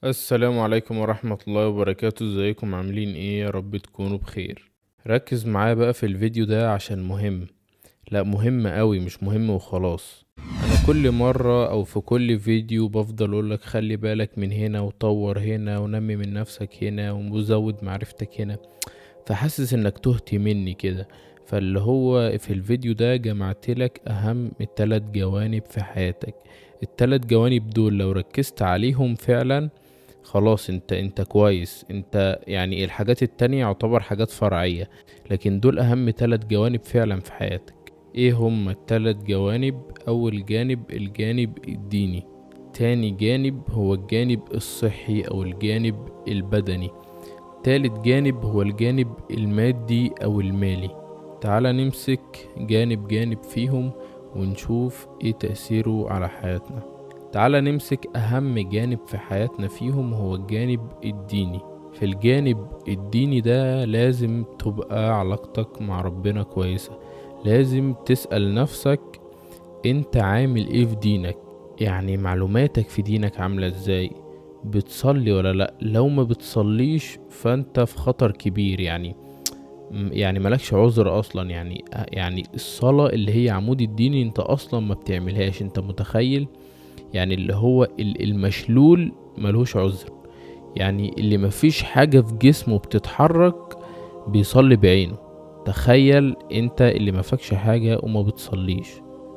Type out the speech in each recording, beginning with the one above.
السلام عليكم ورحمة الله وبركاته. ازيكم عاملين ايه؟ يا رب تكونوا بخير. ركز معايا بقى في الفيديو ده عشان مهم، لا مهم قوي، مش مهم وخلاص. انا كل مرة او في كل فيديو بفضل اقولك خلي بالك من هنا وطور هنا ونمي من نفسك هنا وزود معرفتك هنا، فحاسس انك تهت مني كده. فاللي هو في الفيديو ده جمعت لك اهم التلات جوانب في حياتك. التلات جوانب دول لو ركزت عليهم فعلا خلاص انت كويس. انت يعني الحاجات التانية يعتبر حاجات فرعية، لكن دول اهم تلات جوانب فعلا في حياتك. ايه هم التلات جوانب؟ اول جانب الجانب الديني، تاني جانب هو الجانب الصحي او الجانب البدني، تالت جانب هو الجانب المادي او المالي. تعالى نمسك جانب جانب فيهم ونشوف ايه تأثيره على حياتنا. تعالى نمسك اهم جانب في حياتنا فيهم، هو الجانب الديني. في الجانب الديني ده لازم تبقى علاقتك مع ربنا كويسة. لازم تسأل نفسك انت عامل ايه في دينك، يعني معلوماتك في دينك عاملة ازاي، بتصلي ولا لا. لو ما بتصليش فانت في خطر كبير، يعني مالكش عذر اصلا. يعني الصلاة اللي هي عمود الدين انت اصلا ما بتعملهاش، انت متخيل؟ يعني اللي هو المشلول ملهوش عذر، يعني اللي مفيش حاجة في جسمه بتتحرك بيصلي بعينه. تخيل انت اللي مفكش حاجة وما بتصليش.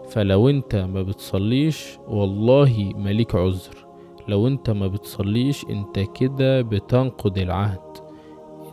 فلو انت ما بتصليش والله مالك عذر. لو انت ما بتصليش انت كده بتنقض العهد.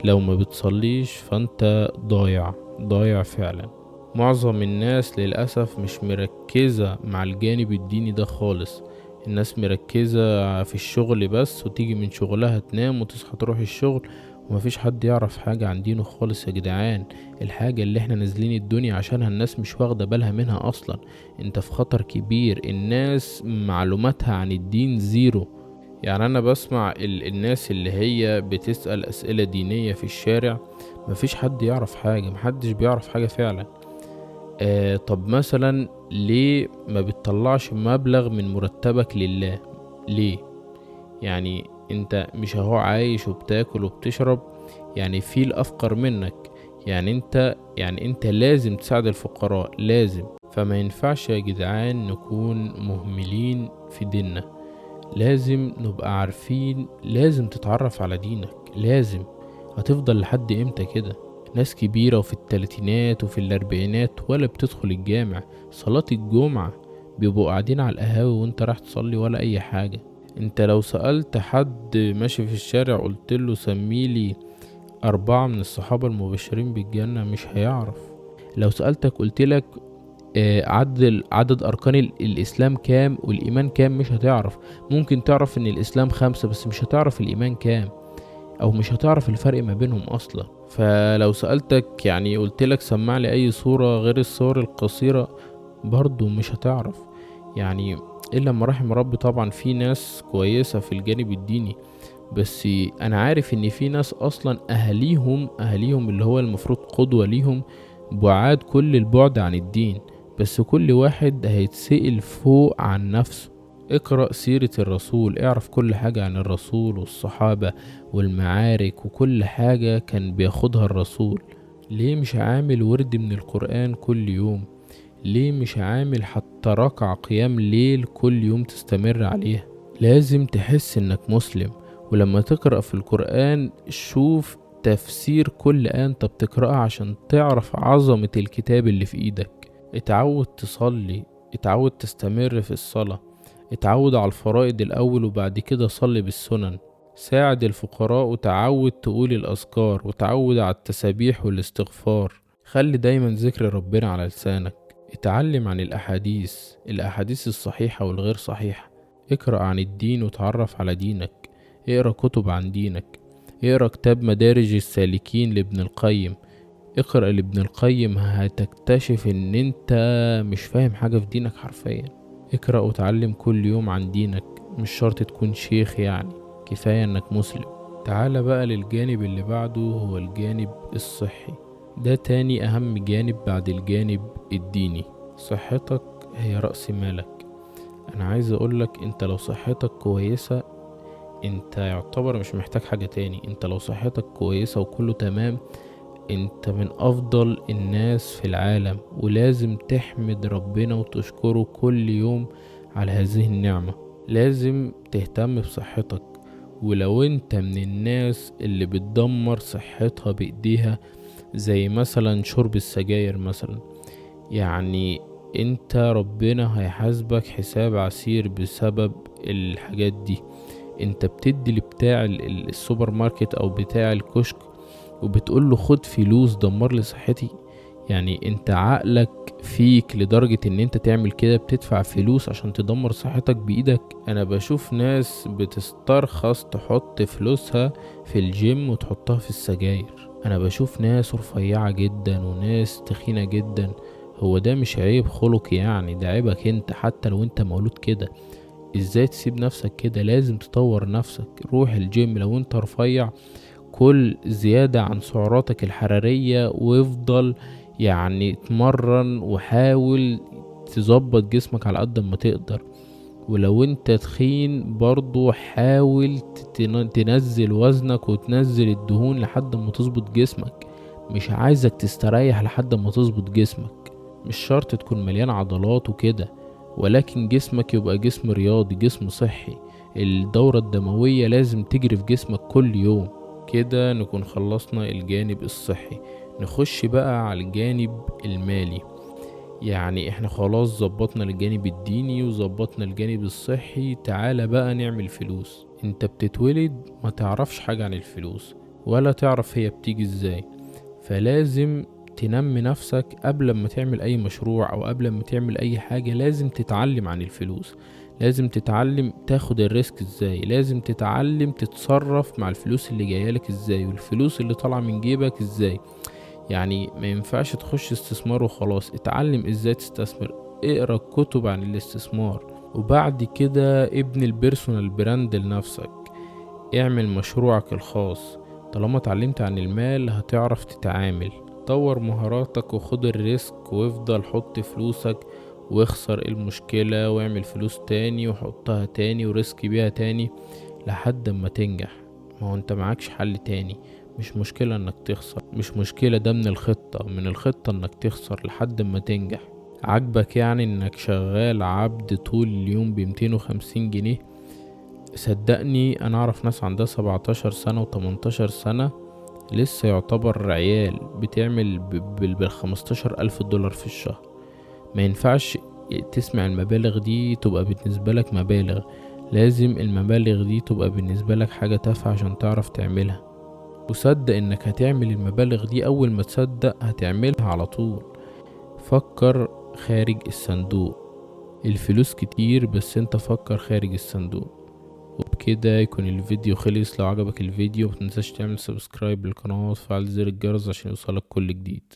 لو ما بتصليش فانت ضايع، ضايع فعلا. معظم الناس للأسف مش مركزة مع الجانب الديني ده خالص. الناس مركزة في الشغل بس، وتيجي من شغلها تنام وتصحى تروح الشغل، ومفيش حد يعرف حاجة عن دينه خالص. يا جدعان الحاجة اللي احنا نازلين الدنيا عشانها الناس مش واخدة بالها منها أصلا. انت في خطر كبير. الناس معلوماتها عن الدين زيرو. يعني انا بسمع الناس اللي هي بتسأل أسئلة دينية في الشارع، مفيش حد يعرف حاجة، محدش بيعرف حاجة فعلا. طب مثلا ليه ما بتطلعش مبلغ من مرتبك لله؟ ليه؟ يعني انت مش اهو عايش وبتاكل وبتشرب، يعني في الافقر منك، يعني انت لازم تساعد الفقراء، لازم. فما ينفعش يا جدعان نكون مهملين في ديننا. لازم نبقى عارفين، لازم تتعرف على دينك، لازم. هتفضل لحد امتى كده؟ ناس كبيرة وفي التلاتينات وفي الاربعينات ولا بتدخل الجامع، صلاة الجمعة بيبقوا قاعدين على القهاوي وانت رايح تصلي ولا اي حاجة. انت لو سألت حد ماشي في الشارع قلت له سميلي 4 من الصحابة المبشرين بالجنة، مش هيعرف. لو سألتك قلت لك عدد أركان الإسلام كام والإيمان كام، مش هتعرف. ممكن تعرف إن الإسلام 5 بس مش هتعرف الإيمان كام، أو مش هتعرف الفرق ما بينهم أصلا. فلو سألتك يعني قلت لك سمع لي أي صورة غير الصور القصيرة، برضو مش هتعرف. يعني إلا ما رحم ربي. طبعا في ناس كويسة في الجانب الديني، بس أنا عارف إن في ناس أصلا أهاليهم اللي هو المفروض قدوة ليهم بعاد كل البعد عن الدين، بس كل واحد هيتسأل فوق عن نفسه. اقرأ سيرة الرسول، اعرف كل حاجة عن الرسول والصحابة والمعارك وكل حاجة كان بياخدها الرسول. ليه مش عامل ورد من القرآن كل يوم؟ ليه مش عامل حتى ركعة قيام ليل كل يوم تستمر عليها؟ لازم تحس انك مسلم، ولما تقرأ في القرآن شوف تفسير كل آية انت بتقرأها عشان تعرف عظمة الكتاب اللي في ايدك. اتعود تصلي، اتعود تستمر في الصلاة، اتعود على الفرائض الأول وبعد كده صلي بالسنن. ساعد الفقراء وتعود تقول الأذكار، وتعود على التسابيح والاستغفار. خلي دايما ذكر ربنا على لسانك. اتعلم عن الأحاديث، الأحاديث الصحيحة والغير صحيحة. اقرأ عن الدين وتعرف على دينك. اقرأ كتب عن دينك. اقرأ كتاب مدارج السالكين لابن القيم. اقرأ لابن القيم، هتكتشف ان انت مش فاهم حاجة في دينك حرفيا. اقرأ وتعلم كل يوم عن دينك، مش شرط تكون شيخ، يعني كفاية انك مسلم. تعال بقى للجانب اللي بعده، هو الجانب الصحي. ده تاني اهم جانب بعد الجانب الديني. صحتك هي رأس مالك. انا عايز اقولك انت لو صحتك كويسة انت يعتبر مش محتاج حاجة تاني. انت لو صحتك كويسة وكله تمام، انت من افضل الناس في العالم، ولازم تحمد ربنا وتشكره كل يوم على هذه النعمة. لازم تهتم بصحتك، ولو انت من الناس اللي بتدمر صحتها بايديها زي مثلا شرب السجاير مثلا، يعني انت ربنا هيحاسبك حساب عسير بسبب الحاجات دي. انت بتدي لبتاع السوبر ماركت او بتاع الكشك وبتقول له خد فلوس دمر لي صحتي. يعني انت عقلك فيك لدرجة ان انت تعمل كده، بتدفع فلوس عشان تدمر صحتك بايدك. انا بشوف ناس بتسترخص تحط فلوسها في الجيم وتحطها في السجاير. انا بشوف ناس رفيعة جدا وناس تخينة جدا. هو ده مش عيب خلقي يعني، ده عيبك انت حتى لو انت مولود كده. ازاي تسيب نفسك كده؟ لازم تطور نفسك. روح الجيم لو انت رفيع، كل زيادة عن سعراتك الحرارية، وافضل يعني اتمرن وحاول تظبط جسمك على قد ما تقدر. ولو انت تخين برضو حاول تنزل وزنك وتنزل الدهون لحد ما تظبط جسمك. مش عايزك تستريح لحد ما تظبط جسمك. مش شرط تكون مليان عضلات وكده، ولكن جسمك يبقى جسم رياضي، جسم صحي. الدورة الدموية لازم تجري في جسمك كل يوم. كده نكون خلصنا الجانب الصحي. نخش بقى على الجانب المالي. يعني احنا خلاص ظبطنا الجانب الديني وظبطنا الجانب الصحي، تعالى بقى نعمل فلوس. انت بتتولد ما تعرفش حاجة عن الفلوس ولا تعرف هي بتيجي ازاي، فلازم تنمي نفسك قبل ما تعمل اي مشروع او قبل ما تعمل اي حاجة. لازم تتعلم عن الفلوس، لازم تتعلم تاخد ال risk ازاي، لازم تتعلم تتصرف مع الفلوس اللي جايالك ازاي والفلوس اللي طالعة من جيبك ازاي. يعني ما ينفعش تخش استثمار وخلاص، اتعلم ازاي تستثمر، اقرا كتب عن الاستثمار، وبعد كده ابني ال personal brand لنفسك، اعمل مشروعك الخاص. طالما اتعلمت عن المال هتعرف تتعامل. طور مهاراتك وخد ال risk، وافضل حط فلوسك واخسر المشكلة واعمل فلوس تاني وحطها تاني و risk بيها تاني لحد ما تنجح. ما هو انت معكش حل تاني. مش مشكلة انك تخسر، مش مشكلة، ده من الخطة، من الخطة انك تخسر لحد ما تنجح. عجبك يعني انك شغال عبد طول اليوم ب250 جنيه؟ صدقني انا اعرف ناس عندها 17 سنة و18 سنة لسه يعتبر عيال، بتعمل بال15,000 دولار في الشهر. ما ينفعش تسمع المبالغ دي تبقى بالنسبة لك مبالغ، لازم المبالغ دي تبقى بالنسبة لك حاجة تافهة عشان تعرف تعملها. وصدق انك هتعمل المبالغ دي، اول ما تصدق هتعملها على طول. فكر خارج الصندوق، الفلوس كتير بس انت فكر خارج الصندوق. وبكده يكون الفيديو خلص. لو عجبك الفيديو متنساش تعمل subscribe للقناة وتفعل زر الجرس عشان يوصلك كل جديد.